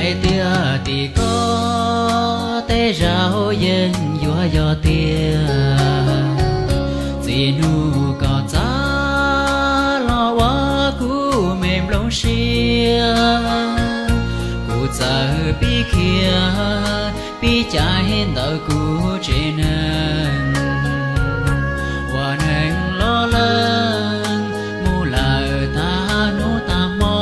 Hais tias tim koj tej zaum yeej yuav yog tiag, txij hnub koj txav los ua kuv me nplooj siab, kuv txawm pib khiav pib cais ntawm kuv tsev neeg, ua neeg loj leej mus lawm tag hnub tag hmo.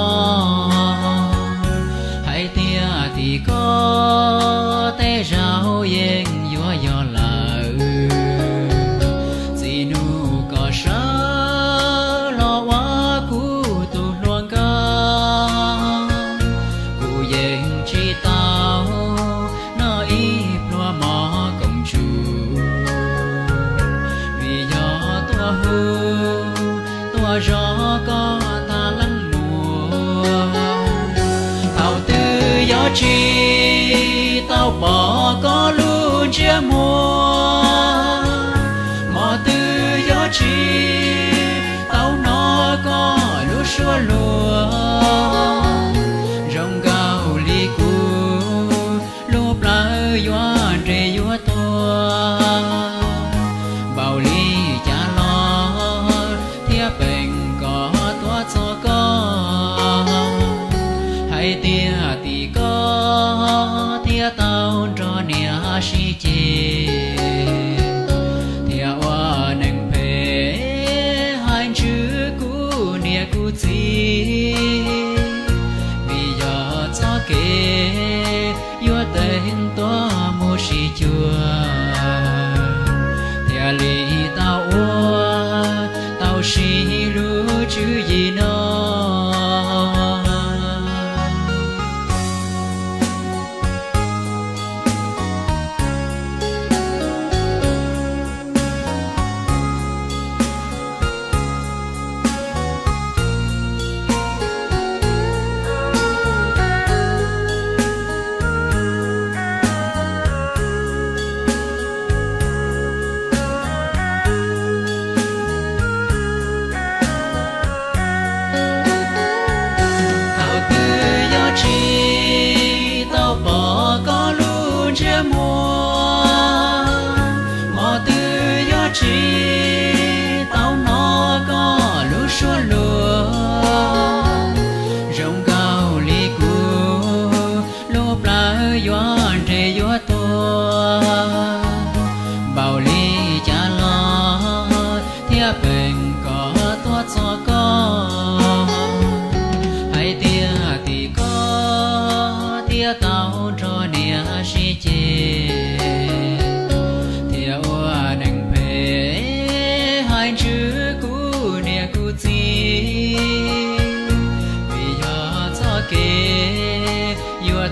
Hais tias tim koj tej zaum yeej yuav yog lawm, txij hnub koj sawv los ua kuv tus hluas nkauj, kuv yeej tsis tau noj ib pluag mov koom tsum, vim yog tuaj hu tuaj zov koj tag leej muag. Thaum twg yuav tsis tau pom koj lub ntsej muag, hmo twg yuav tsis tau hnov koj lub suab luag, zoo nkaus li kuv lub plawv yuav nres yuav tuag, npaum li cas los thiaj peem kom tuaj txog koj. Hais tias tim koj thiaj tau nrog niam sib ceg, thiaj ua neeg phem hais ntswv kuv niam kuv txiv, vim yog txoj kev yuav teev tuaj mus sib cuag, thiaj li tau ua tau siv lub tswv yim no. Thaum twg yuav tsis tau pom koj lub ntsej muag, hmo twg yuav tsis tau hnov koj lub suab luag, zoo nkaus li kuv lub plawv yuav nres yuav tuag, npaum li cas los thiaj peem kom tuaj txog koj. Hais tias tim koj thiaj tau nrog niam sib ceg, thiaj ua neeg phem hais ntswv kuv niam kuv txiv, vim yog txoj kev yuav